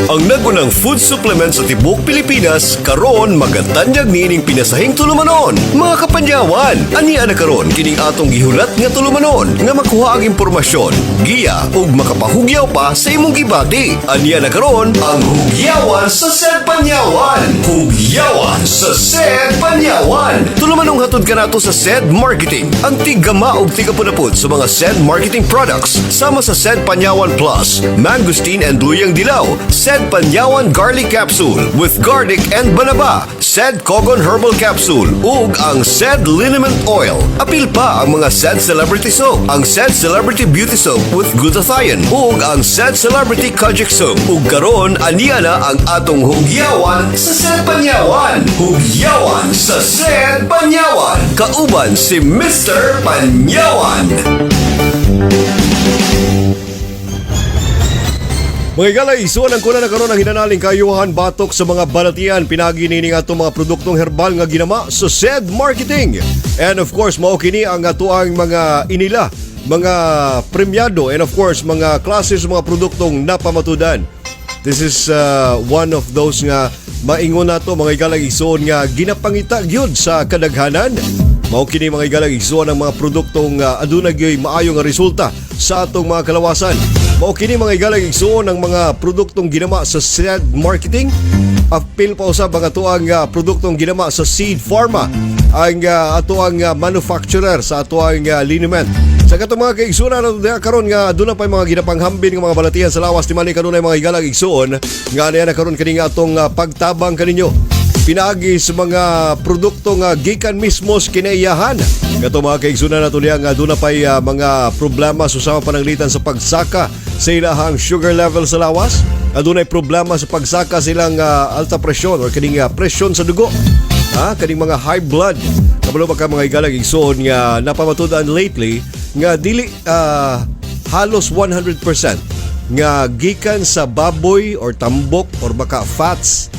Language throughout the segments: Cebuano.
Ang nagunang food supplement sa tibuok Pilipinas karon magatanyag niining pinasahing tulumanon. Mga kapanyawan, ania na karon kining atong gihulat nga tulumanon nga makuha ang impormasyon, giya ug makapahugyaw pa sa imong gibati. Ania na karon ang Hugyawan sa Sed Panyawan. Hugyawan sa Sed Panyawan. Tulumanong hatod kanato sa Sed Marketing. Ang tiggama og tigapunapod sa mga Sed Marketing products sama sa Sed Panyawan Plus, Mangosteen and Luyang Dilaw, Sed Panyawan Garlic Capsule with garlic and banaba, Sed Kogon Herbal Capsule, ug ang Sed Liniment Oil. Apil pa ang mga Sed Celebrity Soap, ang Sed Celebrity Beauty Soap with Glutathione, ug ang Sed Celebrity Kojic Soap. Ug karon aniya na ang atong Hugyawan sa Sed Panyawan. Hugyawan sa Sed Panyawan. Kauban si Mr. Panyawan. Mga higala'y, isuan ang kuna na karon ang hinanaling kayuhan batok sa mga balatian pinagi nining atong mga produktong herbal nga ginama sa Sed Marketing. And of course, mao kini ang atoang mga inila, mga premyado and of course mga klase sa mga produktong napamatudan. This is one of those nga maingon nato, mga higalang igsoon, nga ginapangita gyud sa kadaghanan. Mao kini, mga higalang igsoon, ang mga produktong aduna gyoy maayo nga resulta sa atong mga kalawasan. Mao kini, mga higalang igsoon, ang mga produktong ginama sa Sed Marketing. Apil pa usab ang atoang produktong ginama sa Seed Pharma, ang atoang manufacturer sa atoang liniment. Sa katong mga kaigsunan nato diha karon nga aduna pa mga ginapanghambin nga mga balatian sa lawas ti mani kanunay, mga higalang igsuon, nga niya na karon kini nga atong pagtabang kaninyo pinaagi sa mga produkto nga gikan mismo sa kinaiyahan. Kato mga kaigsunan nato niya nga aduna pay mga problema susama pananglitan sa pagsaka sa ilahang sugar level sa lawas. Adunay problema sa pagsaka silang alta presyon or kining presyon sa dugo. Ha, kaning mga high blood. Kabalo ba ka, mga higalang igsoon, nga napamatudan lately nga dili halos 100% nga gikan sa baboy or tambok or baka fats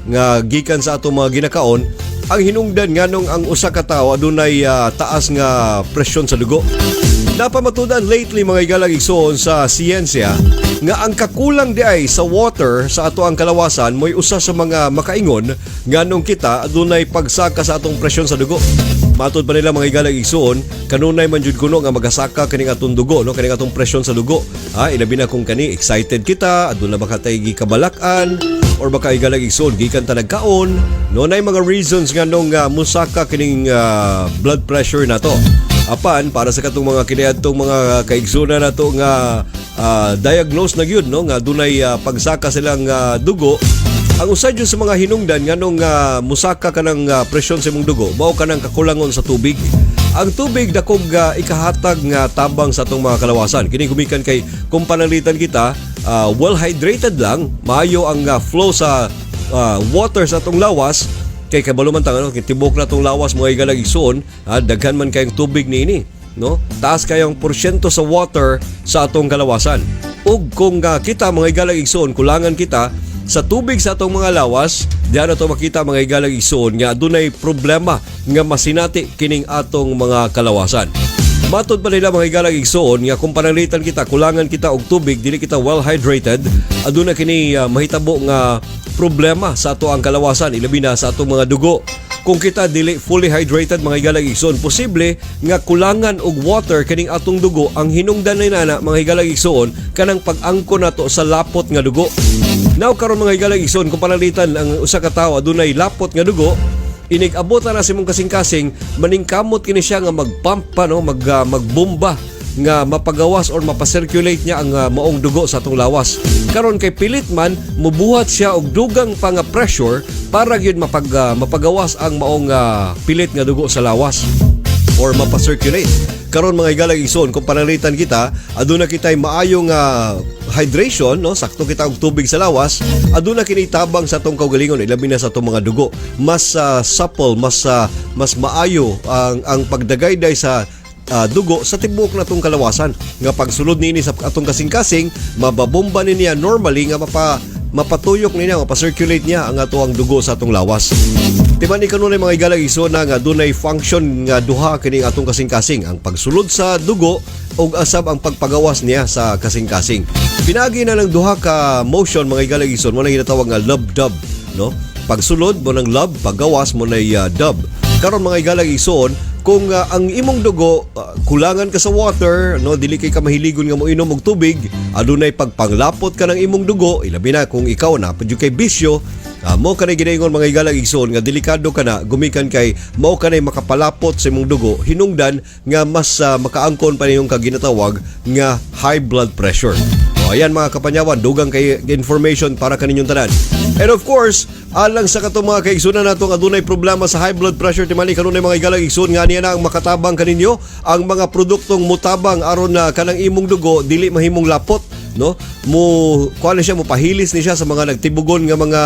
nga gikan sa atong mga ginakaon ang hinungdan nganong ang usa ka tawo adunay taas nga presyon sa dugo? Napamatudan lately, mga higalang igsoon, sa siyensya nga ang kakulang di ay sa water sa ato ang kalawasan mo'y usa sa mga makaingon nganong kita adunay pagsaka sa atong presyon sa dugo. Matod pa nila, mga higalang igsoon, kanunay man jud kuno nga magasaka kaning atong dugo, no, kaning atong presyon sa dugo. Ha, ilabi na kung kani excited kita, aduna baka tay gikabalak-an or baka, higalang igsoon, gikan ta nagkaon, no, nay mga reasons nga nung musaka kining blood pressure nato. Apan para sa katong mga kiniadtong mga kaigsunan nato nga diagnose na gyud, no, nga dunay pagsaka silang dugo, ang usa jud sa mga hinungdan nganong musaka ka ng presyon sa imong dugo mao kanang kakulangon sa tubig. Ang tubig dakog ikahatag nga tabang sa atong mga kalawasan. Kini gumikan kay kung pananglitan kita well hydrated lang, maayo ang flow sa water sa atong lawas kay kabalo man ta ano, kay tibok na atong lawas, mga higalang igsoon, daghan man kayong tubig niini, no? Taas kayong porsyento sa water sa atong kalawasan. Ug kung kita, mga higalang igsoon, kulangan kita sa tubig sa atong mga lawas, diyan na to makita, mga higalang igsoon, nga adunay problema nga masinati kining atong mga kalawasan. Matod pa nila, mga higalang igsoon, nga kung pananglitan kita kulangan kita og tubig, dili kita well hydrated, aduna kini mahitabo nga problema sa ato ang kalawasan, ilabi na sa atong mga dugo. Kung kita dili fully hydrated, mga higalang igsoon, posible nga kulangan og water kining atong dugo. Ang hinungdan ni nana, mga higalang igsoon, kanang pag-angko nato sa lapot nga dugo. Now karon, mga higalang igsoon, kung pananglitan ang usa ka tawo adunay lapot nga dugo, inig abot na sa imong kasing-kasing, maningkamot kini siya nga magpump pa, no, magbomba nga mapagawas or mapacirculate niya ang maong dugo sa atong lawas. Karon kay pilit man, mubuhat siya og dugang pa nga pressure para gyud mapagawas ang maong pilit nga dugo sa lawas or mapacirculate. Karon, mga higalang igsoon, kung pananglitan kita, aduna kitay maayong hydration, no, sakto kita og tubig sa lawas, aduna kini tabang sa atong kaugalingon, ilabi na sa atong mga dugo. Mas supple, mas maayo ang pagdagayday sa dugo sa tibuok natong kalawasan nga pagsulod niini sa atong kasing-kasing, mababomba ni niya normally nga mapa mapatuyok niya, mapa-circulate niya ang atoang dugo sa atong lawas. Timan ni kanunay, mga higalang igsoon, nga dunay function nga duha kining atong kasing-kasing, ang pagsulod sa dugo ug asab ang pagpagawas niya sa kasing-kasing. Pinagi na ng duha ka motion, mga higalang igsoon, mo na ginatawag nga lub-dub, no? Pagsulod mo ng lub, paggawas mo na dub. Karon, mga higalang igsoon, kung ang imong dugo kulangan ka sa water, no, dili kay ka mahiligon nga moinom og tubig, adunay pagpanglapot ka ng imong dugo, ilabi na kung ikaw na pud kay bisyo, mo kanay ginaingon, mga higalang igsoon, nga delikado ka na gumikan kay mao kanay makapalapot sa imong dugo, hinungdan nga mas makaangkon pa niyong kaginatawag nga high blood pressure. O ayan, mga kapanyawan, dugang kay information para kaninyong tanan. And of course, alang sa katong mga kaigsunan nato nga adunay problema sa high blood pressure, timali kanunay, mga higalang igsoon, nga niya na ang makatabang kaninyo ang mga produktong mutabang aron na kanang imong dugo dili mahimong lapot, no? Mo kuan na siya, mo pahilis ni siya sa mga nagtibugon nga mga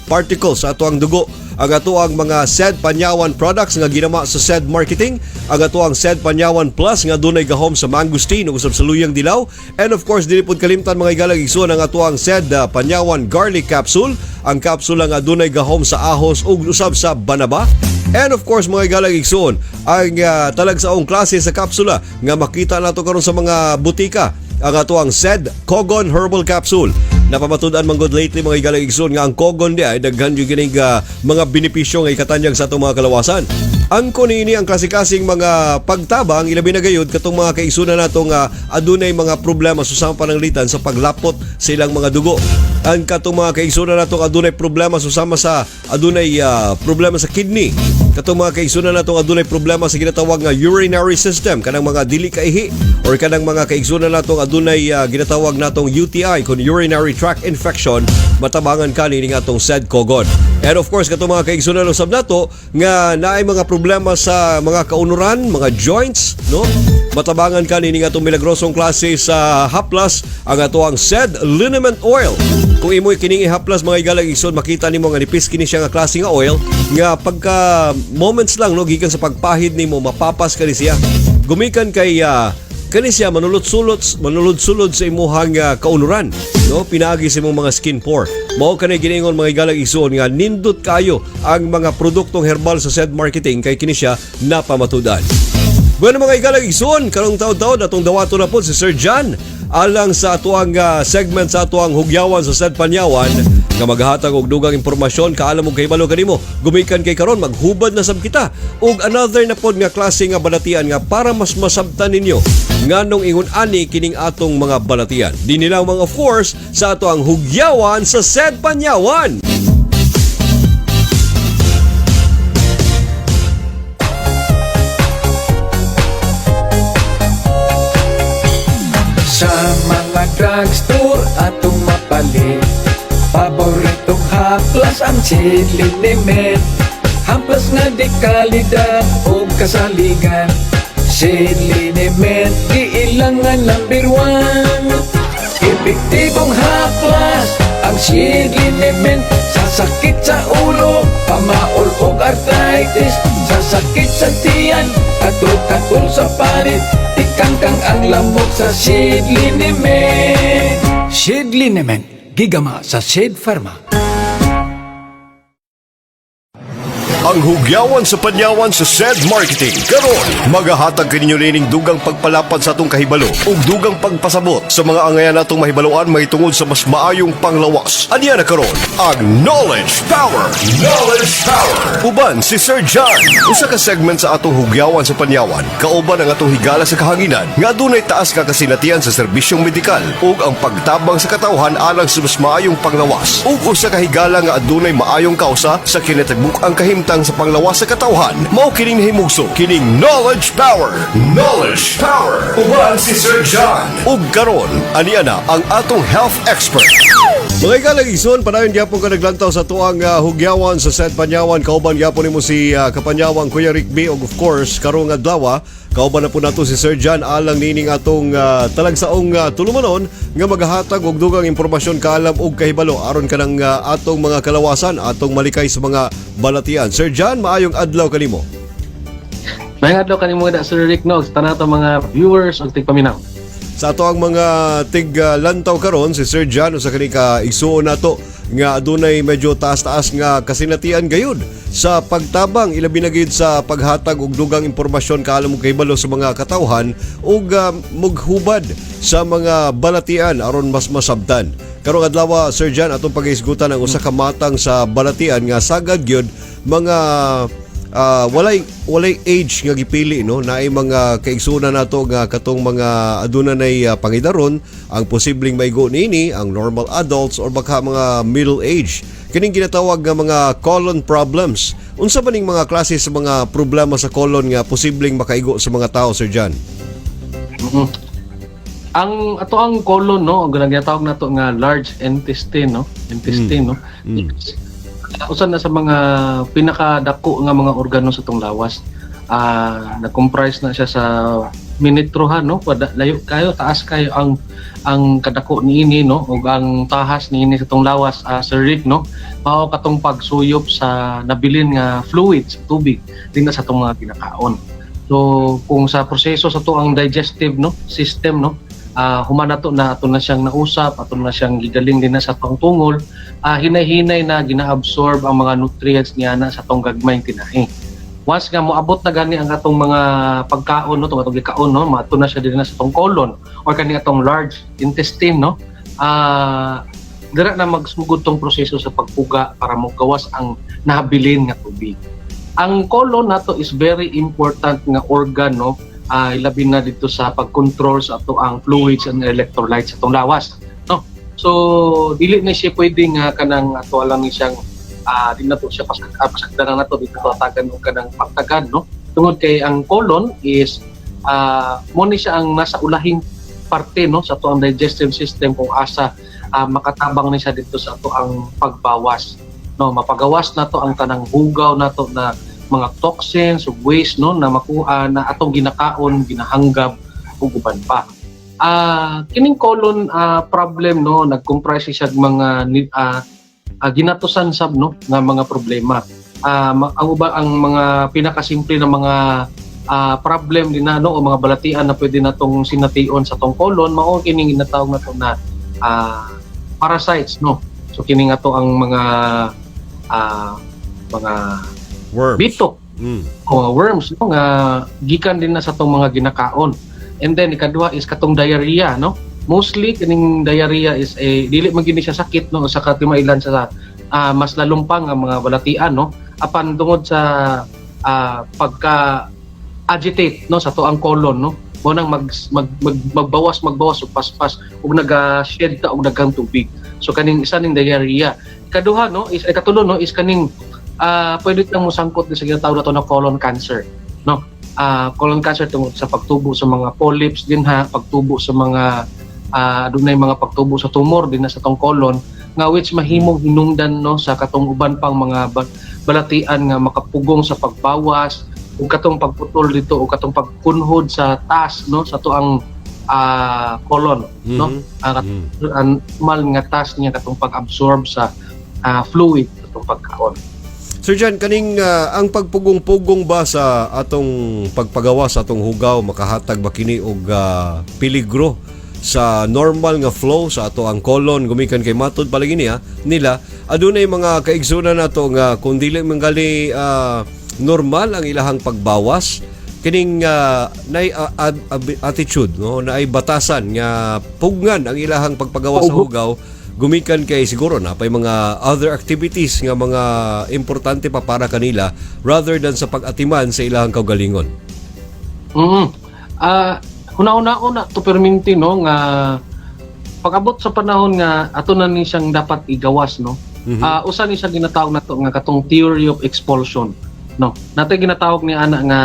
particles sa ato ang dugo. Ang ato ang mga SED Panyawan products nga ginama sa SED Marketing, ang ato ang SED Panyawan Plus nga dunay gahom sa mangosteen ug usab sa luyang dilaw, and of course dili pud kalimtan, mga higalang igsoon, ang ato ang SED Panyawan Garlic Capsule, ang kapsula nga dunay gahom sa ahos ug usab sa banaba. And of course, mga higalang igsoon, ang talagsaong klase sa kapsula nga makita nato karon sa mga butika, ang ato ang SED Kogon Herbal Capsule. Napamatud-an man gud lately, mga higalang igsoon, nga ang Kogon di ay daghan yung kining mga benepisyo nga ikatanyag sa atong mga kalawasan. Ang kunini ang klase-klaseng mga pagtabang, ilabi na gayud katong mga kaigsunan nato nga adunay mga problema sa pananglitan sa paglapot sa ilang mga dugo. Ang katong mga kaigsunan nato nga adunay problema susama sa adunay problema sa kidney. Katong mga kaigsunan nato nga adunay problema sa ginatawag nga urinary system, kanang mga dili kaihi or kanang mga kaigsunan nato nga adunay ginatawag natong UTI kon urinary tract infection, matabangan kani ning atong SED Kogon. And of course, katong mga kaigsunan usab nato nga naay mga problema sa mga kaunuran, mga joints, no? Matabangan kani ning atong milagrosong klase sa haplas, ang ato ang SED Liniment Oil. Kung imoy kining ihaplas, mga higalang igsoon, makita nimo nga nipis kini siya nga klase nga oil nga pagka moments lang, no, gikan sa pagpahid nimo mapapas kani siya. Gumikan kay kani siya manulod-sulod manulod-sulod sa imuhang kaunuran, no, pinaagi sa imong mga skin pore. Mao kanay giningon, mga higalang igsoon, nga nindot kayo ang mga produktong herbal sa SED Marketing kay kini siya napamatud-an. Bueno, mga higalang igsoon, karong taon-taon atong dawato na po si Sir John alang sa atuang segment sa atuang hugyawan sa SED Panyawan nga maghatag og dugang impormasyon, kaalam og kahibalo kanimo gumikan kay karon maghubad na sab kita og another na pod nga klase nga balatian nga para mas masabtan ninyo nganong ingon ani kining atong mga balatian. Di nila mga, of course, sa ato ang hugyawan sa SED Panyawan. Sa mga drugstore atong mapalit, paboritong haplas ang Liniment. Haplas nga di kalidad o kasaligan, Liniment giilangan number 1. Epektibong haplas ang Liniment. Sa sakit sa ulo, pamaol og arthritis, sa sakit sa tiyan, katul-katul sa panit, tikangkang ang lamok sa Seed Liniment. Seed Liniment, gigama sa Seed Pharma. Ang hugyawan sa panyawan sa SED Marketing. Karon, magahatag kaninyo nining dugang pagpalapad sa atong kahibalo ug dugang pagpasabot sa mga angayan natong mahibaluan mahitungod sa mas maayong panglawas. Aniya na karon ang Knowledge Power. Knowledge Power. Uban si Sir John. Usa ka segment sa atong hugyawan sa panyawan. Kauban ang atong higala sa kahanginan nga adunay taas ka kasinatian sa serbisyong medikal ug ang pagtabang sa katawhan alang sa mas maayong panglawas. Ug usa ka higala nga adunay maayong kausa sa kinatibuk ang kahimtang sa panglawas sa katawhan. Mao kining nahimugso kining Knowledge Power. Knowledge Power. Uban si Sir John. Ug karon, aniya na ang atong health expert. Mga higalang igsoon, padayon gyapon ka naglantaw sa tuang hugyawan sa SED Panyawan. Kauban gyapon nimo si Kapanyawang Kuya Rick B. Ug of course, karong adlaw, kauban na po nato si Sir John alang nining atong talagsaong tulumanon nga maghahatag og dugang impormasyon, kaalam ug kahibalo aron kanang atong mga kalawasan, atong malikay sa mga balatian. Sir John, maayong adlaw kanimo. Maayong adlaw kanimo da, Sir Rick, no, sa tanan mga viewers ug tigpaminaw. Sa ato ang mga tig lantaw karon, si Sir John, usa kani ka igsuon nato nga adunay medyo taas-taas nga kasinatian gayud sa pagtabang, ilabi na gyud sa paghatag og dugang impormasyon kaalam mo kahibalo sa mga katawhan ug mughubad sa mga balatian aron mas masabtan. Karong adlaw, Sir John, atong paghisgutan ang usa ka matang sa balatian nga sagad gyud mga walay age nga gipili, no? Naay mga kaigsunan nato nga katong mga aduna nay pangidaron ang posibleng maigo niini, ang normal adults or baka mga middle age, kining ginatawag nga mga colon problems. Unsa ba ning mga klase sa mga problema sa colon nga posibleng makaigo sa mga tao, Sir John? Ang ato ang colon, no, ang ginatawag nato nga large intestine, no, intestine, no. Usa na sa mga pinakadako nga mga organo sa atong lawas. Nag-comprise na siya sa minitrohan, no, Pada, layo kayo, taas kayo ang kadako niini, no, ug ang tahas niini sa atong lawas, Sir Rick, no. Mao katong pagsuyop sa nabilin nga fluids, tubig din na sa atong mga ginakaon. So kung sa proseso sa ato ang digestive, no, system, no, human nato na ato na siyang nausap, ato na siyang gigaling din na sa atong tungol, hinay-hinay na gina-absorb ang mga nutrients niya na sa atong gagmayng tinahi. Once nga moabot na gani ang atong mga pagkaon, no, atong atong gikaon, no, maato na siya din na sa atong colon or kani atong large intestine, no, dira na magsugod tong proseso sa pagpuga para mogawas ang nabilin nga tubig. Ang colon nato is very important nga organ, no, ilabi na dito sa pag-control sa ato ang fluids and electrolytes sa atong lawas, no. So dili na siya pwede nga kanang ato lang ni siyang di nato siya pasagdaran nato, di nato atagan og kanang pagtagad, no, tungod kay ang colon is mo ni siya ang nasa ulahing parte, no, sa ato ang digestive system kung asa makatabang ni siya dito sa ato ang pagbawas, no, mapagawas nato ang tanang hugaw nato na mga toxins ug waste, no, na makuha na atong ginakaon, ginahanggab ug uban pa. Kining colon problem, no, nag-comprise siya og mga ginatusan sab, no, nga mga problema. Ang uban, ang mga pinakasimple na mga problem din na, no, o mga balatian na pwede natong sination sa tong colon mao kining ginatawag nato na parasites, no. So kini nga to ang mga Worms. Bitok o worms, no, nga gikan din na sa tong mga ginakaon. And then ikaduha is katong diarrhea, no. Mostly kining diarrhea is a dili man gini siya sakit, no, sa katimailan sa mas lalong pa nga mga balatian, no. Apan tungod sa pagka agitate, no, sa tuang colon, no, mo nang mag, mag, mag magbawas magbawas og paspas ug naga-shed ta og daghang tubig. So kaning isa ning diarrhea. Ikaduha, no, is ay katulo, no, is kaning pwede kang mosangkot din sa ginatawag nato na colon cancer, no. Colon cancer tungod sa pagtubo sa mga polyps din ha, pagtubo sa mga dunay mga pagtubo sa tumor din na sa tong colon nga which mahimong hinungdan, no, sa katong uban pang mga balatian nga makapugong sa pagbawas ug katong pagputol dito o katong pagkunhod sa tas, no, sa tuang colon, no. Ang ang mal nga task niya katong pag-absorb sa fluid atong pagkaon. Sir John, kaning ang pagpugong-pugong ba sa atong pagpagawa sa atong hugaw, makahatag ba kini og peligro sa normal nga flow sa ato ang colon, gumikan kay matod palagi niya nila adunay mga kaigsunan nato nga kung dili man gali normal ang ilahang pagbawas, kining nay attitude, no, naay batasan nga pugngan ang ilahang pagpagawa sa hugaw, gumikan kay siguro na pay mga other activities nga mga importante pa para kanila rather than sa pag-atiman sa ilahang kaugalingon? Huna-huna na to perminti, no, nga pag-abot sa panahon nga ato na ni siyang dapat igawas, no. Usa ni siya ginatawag nato nga katong theory of expulsion, no. Natay ginatawag ni ana nga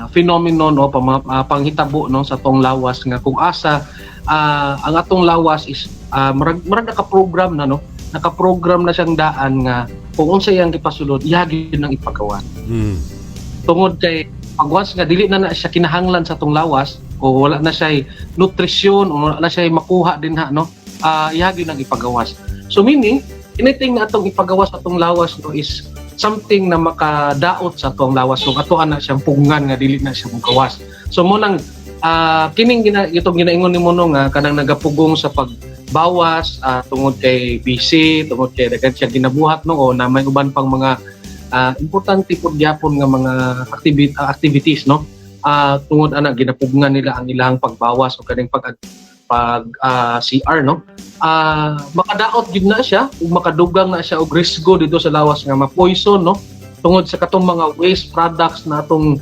phenomenon o panghitabo, no, sa tong lawas nga kung asa ang atong lawas is murag naka-program na, no, naka-program na siyang daan nga kung unsa iyang gipasulod, iya gyud nang ipagawa tungod kay pag once nga dili na na siya kinahanglan sa atong lawas o wala na siya nutrisyon o wala na siya makuha din ha, no, iya gyud nang ipagawas. So meaning anything na atong ipagawas sa atong lawas, no, is something na makadaot sa atong lawas, so ato na siyang pugngan nga dili na siya mogawas. So mo nang Kining itong ginaingon nimo, no, nga kanang nagapugong sa pagbawas tungod kay busy, tungod kay daghan siya ginabuhat, no, o na may uban pang mga importante pud gyapon nga mga activities, no. Tungod ana, ginapugngan nila ang ilang pagbawas o kaning pag pag CR, no. Makadaot gid na siya ug makadugang na siya og risgo dito sa lawas nga ma-poison, no, tungod sa katong mga waste products na atong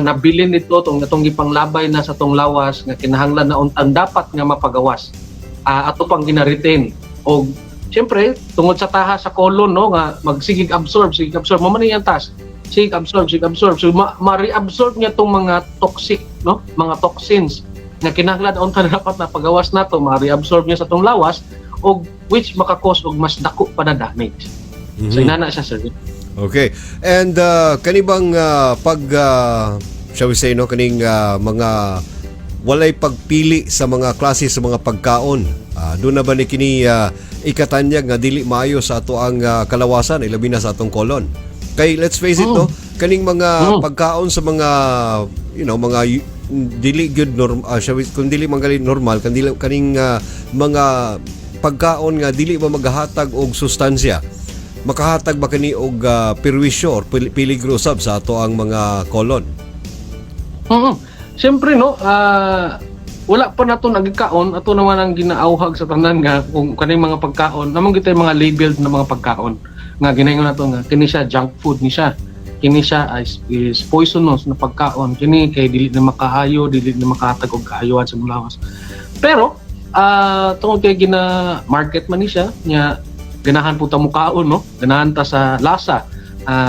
nabilin nito tong atong gipanglabay na sa tong lawas nga kinahanglan na untang dapat nga mapagawas, ato pang gina-retain. Og siyempre, tungod sa taha sa colon, no, nga magsigig absorb, sige absorb mo man iyang task, sige absorb, sige absorb, so ma-reabsorb niya tong mga toxic, no, mga toxins nga kinahanglan unta na dapat na pagawas nato, ma-reabsorb niya sa tong lawas og which maka-cause og mas dako pa na damage. So inana siya, sir. Okay. And kanibang pag shall we say, no, kaning mga walay pagpili sa mga klase sa mga pagkaon. Doon na ba ni kini ikatanyag nga dili maayo sa ato ang kalawasan, ilabi na sa atong colon? Kay let's face it, no, kaning mga pagkaon sa mga mga dili good norm, shall we, kung dili man gali normal kan dili kaning mga pagkaon nga dili ba maghahatag og sustansya, makahatag ba kani og perwisyo or peligro sab sa ato ang mga colon? Oo. Siyempre, no, wala pa nato nagkaon, ato naman ang ginaauhag sa tanan nga kung kaning mga pagkaon, namang kita mga labeled na mga pagkaon nga ginaingon nato nga kini siya junk food ni siya. Kini siya is poisonous na pagkaon. Kini kay dili na makaayo, dili na makahatag og kaayuhan sa lawas. Pero tungod kay gina market man ni siya nya, ganahan po ta mukaon, no? Ganahan ta sa lasa.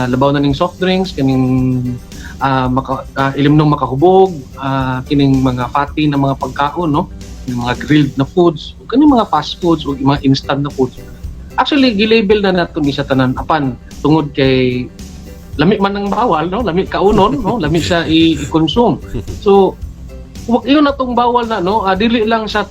Labaw na ning soft drinks, kining ilimnong makahubog, kining mga fatty na mga pagkaon, no? Yung mga grilled na foods, ug kaning mga fast foods ug mga instant na foods. Actually, gilabel na nato ni sa tanan, apan tungod kay lami man ang bawal, no? Lami kaunon, no? Lami siya i-consume. So, wag iyon natong bawal na, no? Dili lang siya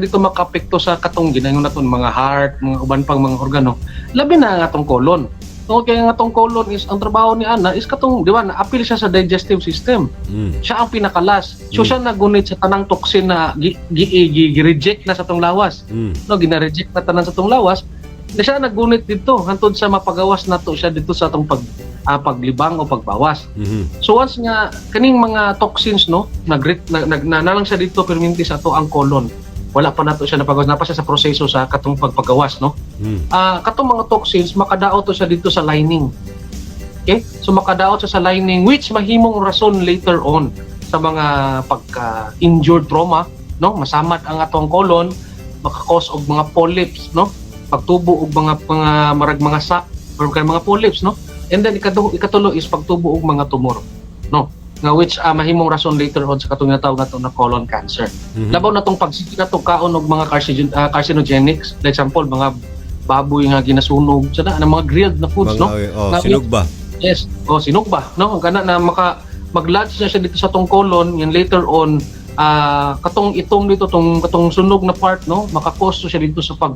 dito makapekto sa katong ginaingon naton mga heart, mga uban pang mga organo. Labi na ang atong colon. Tungod kay ang atong colon is ang trabaho ni ana is katong, di ba, naapil siya sa digestive system. Siya ang pinakalas. So siya nagunit sa tanang toxin na gi, gi, gi, gi-reject na sa tong lawas. No, gina-reject na tanan sa tong lawas. Na siya nagunit dito hantod sa mapagawas nato siya dito sa atong paglibang o pagbawas. So once nga kaning mga toxins, no, nag nag, nag na, na lang siya dito perminti sa ato ang colon. Wala pa nato siya napagawas, na pa siya sa proseso sa katong pagpagawas, no. Katong mga toxins, makadaot to siya dito sa lining. Okay? So makadaot siya sa lining, which mahimong rason later on sa mga pagka-injured trauma, no? Masamad ang atong colon, maka-cause og mga polyps, no? Pagtubo og mga marag mga sac or kay mga polyps, no? And then ikatulo is pagtubo og mga tumor, no? Nga which mahimong rason later on sa katong natawag nato na colon cancer. Labaw na tong pagsige na tong kaon og mga carcinogenics, like example, mga baboy nga ginasunog, sa na, mga grilled na foods, Mga, no? oh, sinugba. Yes, oh, sinugba, no? Ang kana na maka mag-lodge na siya dito sa tong colon, yan later on katong itong dito tong katong sunog na part, no, maka-cause siya dito sa pag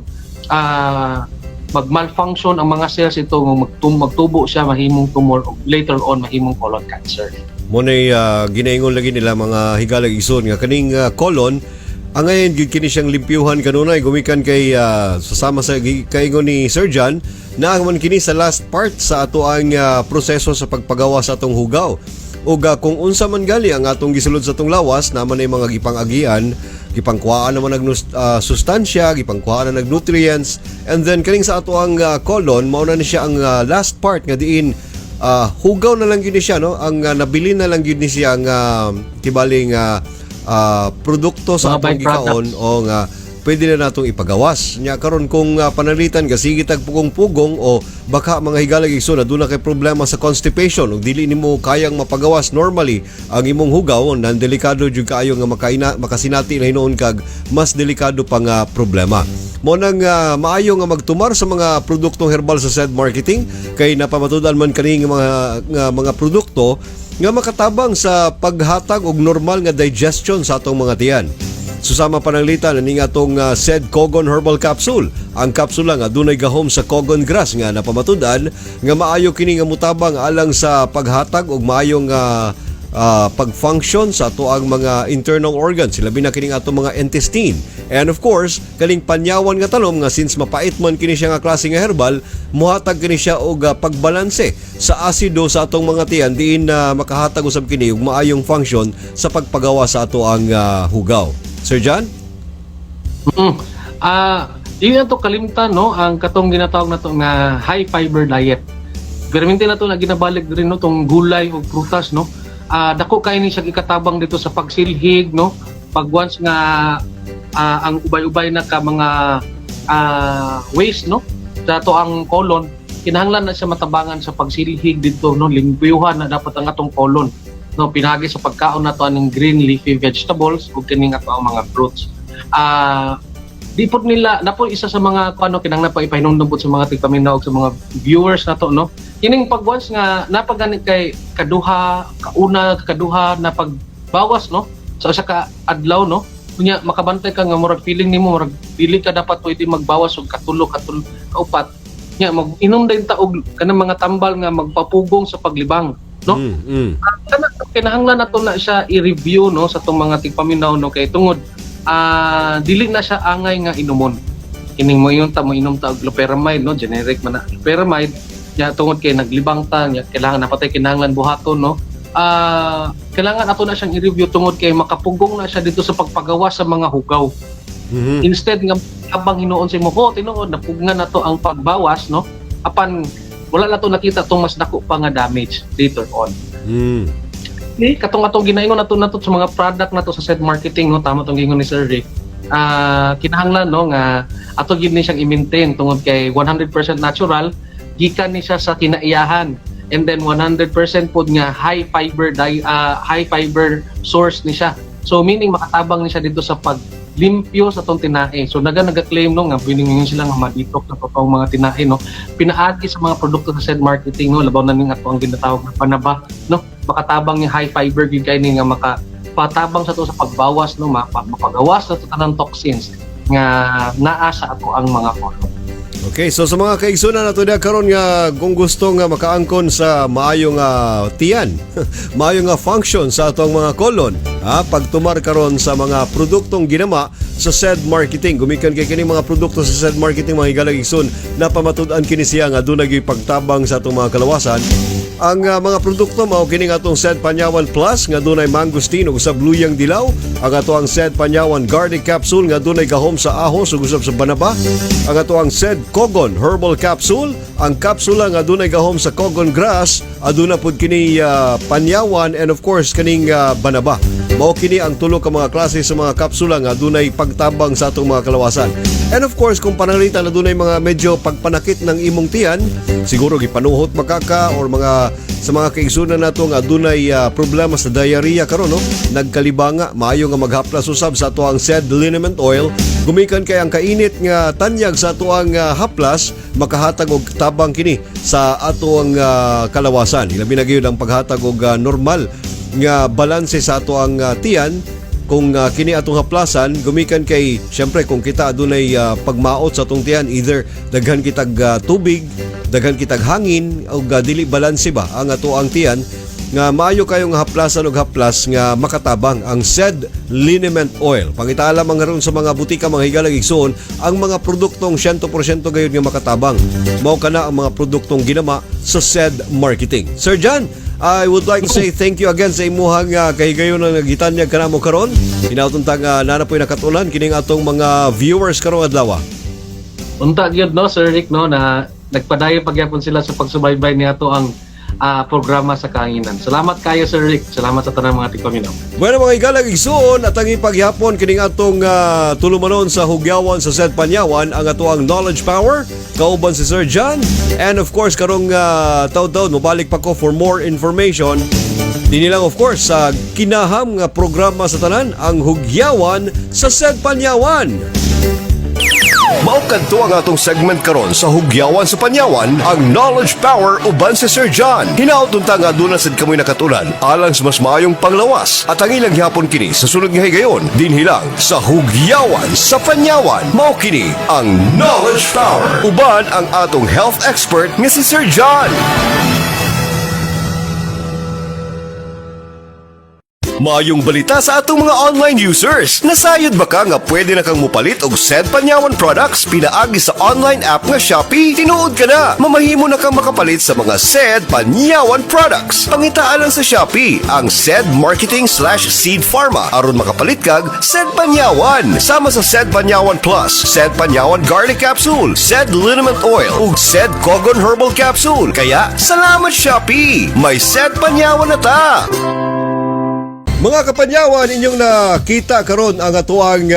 mag-malfunction ang mga cells ito, magtubo siya, mahimong tumor ug later on mahimong colon cancer. Mo nay ginaingon lagi nila, mga higalag igsoon, nga kaning colon angayan gyud kini siyang limpyuhan kanunay gumikan kay sasama sa kaingon ni Sir John na man kini sa last part sa ato ang proseso sa pagpagawa sa atong hugaw. Ug kung unsa man gali ang atong gisulod sa atong lawas, naman ay mga gipang-agian, gipangkuhaan naman nag sustansya, gipangkuhaan na nag nutrients, and then kaning sa ato ang colon, mao na ni siya ang last part nga diin hugaw na lang gyud ni siya, no, ang nabilin na lang gyud ni siya ang tibaling produkto sa Mga atong gikaon byproducts. O nga pwede na natong ipagawas nya. Karon kung pananglitan ka sige tag pugong-pugong o baka, mga higalag igsoon, aduna kay problema sa constipation ug dili nimo kayang mapagawas normally ang imong hugaw nan, delikado jud kaayo nga makaina, makasinati na hinuon kag mas delikado pa nga problema. Mo nang maayo nga magtumar sa mga produktong herbal sa said marketing kay napamatud-an man kani nga mga produkto nga makatabang sa paghatag og normal nga digestion sa atong mga tiyan. Susama pananglitan ani nga atong said Kogon Herbal Capsule. Ang kapsula nga dunay gahom sa Kogon Grass nga napamatud-an nga maayo kini nga mutabang alang sa paghatag og maayong pag-function sa ato ang mga internal organs, labi na kining atong mga intestine. And of course, kaning panyawan nga tanom nga since mapait man kini siya nga klase nga herbal, muhatag kini siya og pagbalanse sa asido sa atong mga tiyan diin na makahatag usab kini og maayong function sa pagpagawa sa ato ang hugaw. Sir John? Dili na to kalimtan, no, ang katong ginatawag nato nga high fiber diet. Perminti na to na ginabalik rin, no, tong gulay o prutas, no. Dako kay ni siya ikatabang dito sa pagsilhig, no. Pag once nga ang ubay-ubay na ka mga waste, no, sa ato ang colon, kinahanglan na siya matabangan sa pagsilhig dito, no, limpyuhan na dapat ang atong colon, no, pinagi sa pagkaon nato aning green leafy vegetables ug kining ato ang mga fruits. Di pod nila na po isa sa mga kuano, kinahanglan pa ipahinumdum pod sa mga tigpaminaw ug sa mga viewers nato, no, kining pag once nga napagani kay kaduha, kauna, kaduha na pagbawas, no, sa usa ka adlaw, no, unya makabantay ka nga murag feeling nimo murag dili ka dapat pwede magbawas og katulo, katulo, kaupat, nya mag inom din ta og kanang mga tambal nga magpapugong sa paglibang, no. Kana kinahanglan nato na siya i-review, no, sa tong mga tigpaminaw, no, kay tungod dili na siya angay nga inumon kining mo ta mo inom ta og loperamide, no, generic man na loperamide nya, tungod kay naglibang ta nya kailangan napatay kinahanglan buhaton, no. Kailangan ato na siyang i-review tungod kay makapugong na siya dito sa pagpagawa sa mga hugaw instead nga habang hinuon sa imo ko tinuod napugngan na to ang pagbawas, no, apan wala na to nakita tong mas dako pa nga damage later on. Okay, katong atong ginaingon nato sa mga product nato sa set marketing, no, tama tong giingon ni Sir Rick. Kinahanglan, no, nga ato gid ni siyang i-maintain tungod kay 100% natural gikan ni siya sa kinaiyahan and then 100% pod nga high fiber source ni siya. So meaning makatabang ni siya dito sa paglimpyo sa atong tinae. So naga naga-claim, no, nga biningon sila nga ma-detox na totoong mga tinae, no. Pinaagi sa mga produkto sa said marketing, no, labaw na ning ato ang ginatawag na panaba, no, makatabang yung high fiber gyud kay ni nga maka patabang sa to sa pagbawas, no, mapagawas na to tanang toxins nga naa sa ato ang mga colon. Okay, so sa mga kaigsunan nato diha karon nga kung gusto nga makaangkon sa maayong tiyan, maayong nga function sa atong mga colon, ha, pagtumar karon sa mga produktong ginama sa said marketing. Gumikan kay kini mga produkto sa said marketing, mga higalang igsoon, na pamatud-an kini siya nga dunay gyud pagtabang sa atong mga kalawasan. Ang mga produkto mao kini nga atong Sed Panyawan Plus nga dunay mangosteen ug sa luyang dilaw, ang ato ang Sed Panyawan Garlic Capsule nga dunay gahom sa ahos ug usab sa banaba, ang ato ang Sed Kogon Herbal Capsule, ang kapsula nga dunay gahom sa Kogon Grass, aduna pud kini panyawan and of course kaning banaba. Mao kini ang tulo ka mga klase sa mga kapsula nga dunay pagtabang sa atong mga kalawasan. And of course, kung pananglitan na dunay mga medyo pagpanakit ng imong tiyan, siguro gipanuhot makaka or mga sa mga kaigsunan nato nga dunay problema sa diarrhea karon, no, nagkalibanga, maayo nga maghaplas usab sa ato ang said liniment oil gumikan kay ang kainit nga tanyag sa ato ang haplas makahatag og tabang kini sa ato ang kalawasan, ilabi na gyud ang paghatag og normal nga balanse sa ato ang tiyan kung kini atong haplasan gumikan kay syempre kung kita adunay pagmaot sa atong tiyan, either daghan kitag tubig, daghan kitag hangin o dili balanse ba ang ato ang tiyan, nga maayo kayong haplasan og haplas nga makatabang ang said liniment oil. Pangitala man karon sa mga butika, mga higalang igsoon, ang mga produktong 100% gayud nga makatabang. Mao kana ang mga produktong ginama sa said marketing. Sir John, I would like to say thank you again sa imuhang kahigayon na nagitanyag kanamo karon. Hinaot unta nga naa na po'y nakatunan kining atong mga viewers karong adlaw. Unta gyud, no, Sir Rick, no, na nagpadayon pagyapon sila sa pagsubaybay niato ang programa sa kahanginan. Salamat kayo, Sir Rick. Salamat sa tanang mga tigpaminaw. Bueno, mga igalang igsuon, at ang ipaghapon kining atong tulumanon sa Hugyawan sa Sed Panyawan, ang ato ang Knowledge Power kauban si Sir John, and of course karong taud-taud mobalik pa ko for more information dinhi lang, of course, sa kinaham nga programa sa tanan, ang Hugyawan sa Sed Panyawan. Mao kadto ang atong segment karon sa Hugyawan sa Panyawan, ang Knowledge Power uban si Sir John. Hinaot unta nga aduna sad kamoy nakatunan alang sa mas maayong panglawas at ang ilang gihapon kini sa sunod nga higayon dinhi lang sa Hugyawan sa Panyawan. Mao kini ang Knowledge Power uban ang atong health expert nga si Sir John. Maayong balita sa atong mga online users. Nasayod ba ka nga pwede na kang mupalit og said Panyawan products pinaagi sa online app nga Shopee? Tinuod ka na. Mamahimo na kang makapalit sa mga said Panyawan products. Pangitaan lang sa Shopee ang said marketing/Seed Pharma aron makapalit kag said Panyawan. Sama sa said Panyawan Plus, said Panyawan Garlic Capsule, said Liniment Oil ug said Kogon Herbal Capsule. Kaya salamat, Shopee. May said Panyawan na ta. Mga kapanyawan, inyong nakita karon ang atuang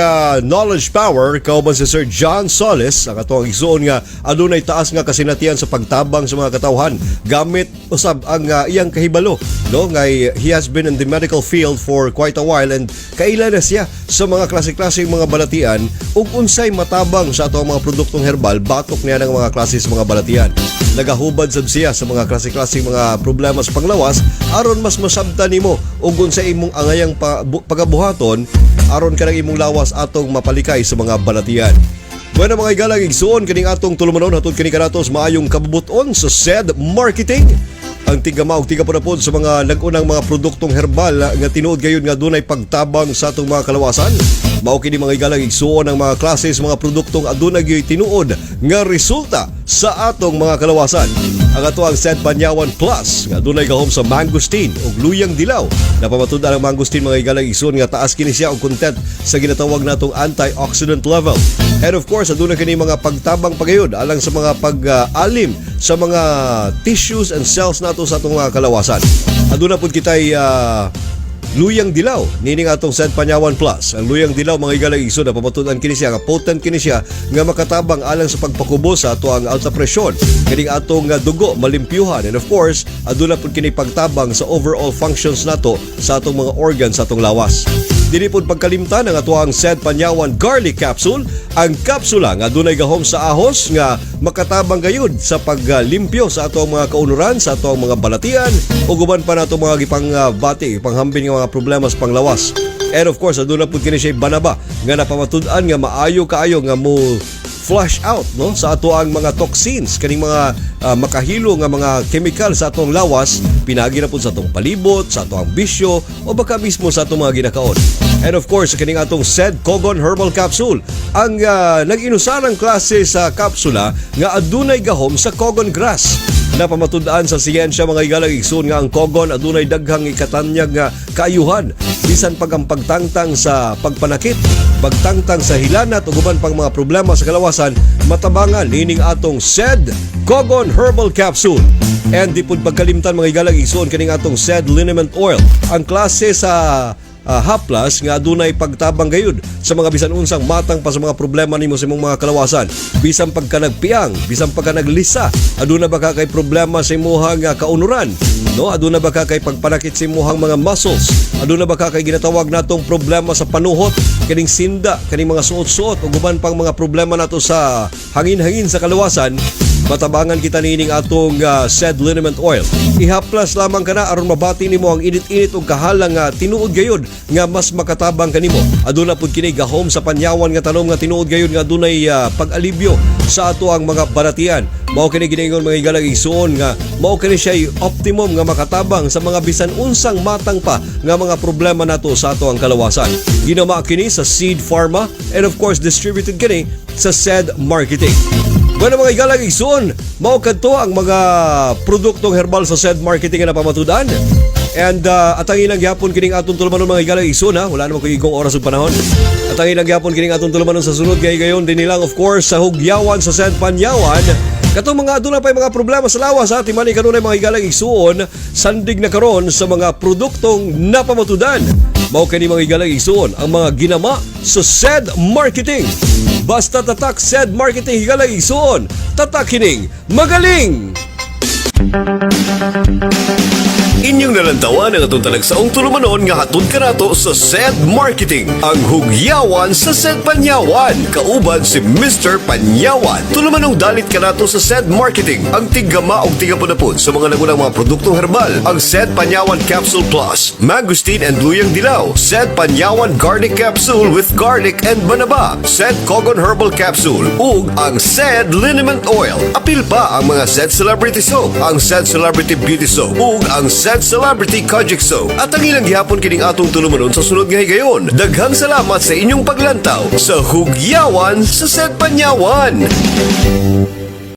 knowledge power kauban si Sir John Solis, ang atuang igsuon nga adunay taas nga kasinatian sa pagtabang sa mga katawhan gamit usab ang iyang kahibalo, no, ngay he has been in the medical field for quite a while and kaila na siya sa mga klase-klaseng mga balatian ug unsay matabang sa atuang mga produktong herbal batok niya ng mga klase sa mga balatian. Nagahubad sab siya sa mga klase-klaseng mga problema sa panglawas aron mas masabtan nimo ug unsa imong angayang pagabuhaton aron kanang imong lawas atong mapalikay sa mga balatian. Bueno, mga igalang igsuon, kining atong tulumanon hatod kini kanatos maayong kabubuton sa said marketing, ang tigama og tigapunapod sa mga nag-unang mga produktong herbal nga tinuod gayon nga dunay pagtabang sa atong mga kalawasan. Mao kini, mga igalang igsuon, ang mga klase sa mga produktong adunay gyoy tinuod nga resulta sa atong mga kalawasan. Ang ato ang Said Panyawan Plus nga adunay gahom sa mangosteen ug luyang dilaw. Napamatud-an ang mangosteen, mga igalang igsuon, nga taas kini siya og content sa ginatawag natong antioxidant level. And of course, aduna kini mga pagtabang pagayod alang sa mga pag-alim sa mga tissues and cells nato sa atong mga kalawasan. Aduna pud kitay luyang dilaw nining atong Said Panyawan Plus. Ang luyang dilaw, mga igalang igsoon, napamatud-an kini siya nga potent kini siya nga makatabang alang sa pagpakubo sa ato ang alta presyon, kining atong dugo malimpyuhan, and of course aduna pud kini pagtabang sa overall functions nato sa atong mga organs sa atong lawas. Dili pud pagkalimtan ang ato ang Said Panyawan Garlic Capsule, ang kapsula nga adunay gahom sa ahos nga makatabang gayud sa paglimpyo sa atong mga kaunuran, sa atong mga balatian ug uban pa nato mga gipang bati, gipanghambin nga mga problema sa panglawas. And of course, aduna pud kini siya banaba nga napamatud-an nga maayo kaayo nga mo flush out, no, sa ato ang mga toxins, kaning mga makahilo nga mga chemical sa atong lawas pinagi na pud sa atong palibot, sa atong bisyo o baka mismo sa atong mga ginakaon. And of course, kining atong said Kogon Herbal Capsule, ang nag-inusarang klase sa kapsula nga adunay gahom sa Kogon grass. Napamatud-an sa siyensya, mga igalang igsoon, nga ang Kogon adunay daghang ikatanyag nga kaayuhan, bisan pag ang pagtangtang sa pagpanakit, pagtangtang sa hilanat ug uban pang mga problema sa kalawasan, matabangan nining atong said Kogon Herbal Capsule. And di pud pagkalimtan, mga igalang igsoon, kining atong said Liniment Oil, ang klase sa haplas nga adunay pagtabang gayud sa mga bisan unsang matang pa sa mga problema nimo sa imong mga kalawasan, bisan pagka nagpiang, bisan pagka naglisa. Aduna ba ka kay problema sa imuhang kaunuran, no? Aduna ba ka kay pagpanakit sa imuhang mga muscles? Aduna ba ka kay ginatawag natong problema sa panuhot, kining sinda, kining mga suot-suot ug uban pang mga problema nato sa hangin-hangin sa kalawasan, matabangan kita niining atong said liniment oil. Ihaplas lamang kana aron mabati nimo ang init-init ug kahalang nga tinuod gayud nga mas makatabang kanimo. Aduna pud kini gahom sa panyawan nga tanom nga tinuod gayud nga adunay pag-alibyo sa ato ang mga balatian. Mao kini ginaingon, mga igalang igsuon, nga mao kini siya optimum nga makatabang sa mga bisan unsang matang pa nga mga problema nato sa ato ang kalawasan. Ginama kini sa Seed Pharma and of course distributed kini sa Said Marketing. Bueno, mga igalang igsuon, mao kadto ang mga produktong herbal sa Said Marketing nga napamatudan. And atang ilang gyapon kining atong tulumanon, mga igalang igsuon, ha. Wala naman ko igong oras ug panahon. Atang ilang gyapon kining atong tulumanon sa sunod kay gayon din nilang of course sa hugyawan sa Said Panyawan. Katong mga aduna pa mga problema sa lawas, ha, timani kanunay, mga igalang igsuon, sandig na karon sa mga produktong napamatudan. Mao kini, mga igalang igsuon, ang mga ginama sa Said Marketing. Basta tatak Said Marketing, higalang igsuon, tatak kining magaling! Inyong nalantawan ang atong talagsaong tulumanon nga hatod kanato sa Said Marketing, ang hugyawan sa Said Panyawan, kauban si Mr. Panyawan. Tulumanong dalit kanato sa Said Marketing, ang tiggama og tigapunapod sa mga nagunang mga produktong herbal, ang Said Panyawan Capsule Plus, Mangosteen and Luyang Dilaw, Said Panyawan Garlic Capsule with garlic and banaba, Said Kogon Herbal Capsule, ug ang Said Liniment Oil. Apil pa ang mga Said Celebrity Soap, ang Said Celebrity Beauty Soap, ug ang Said said celebrity Kojek Soap. At ang ilang gihapon kining atong tulumanon sa sunod nga higayon. Daghang salamat sa inyong paglantaw sa Hugyawan sa Said Panyawan.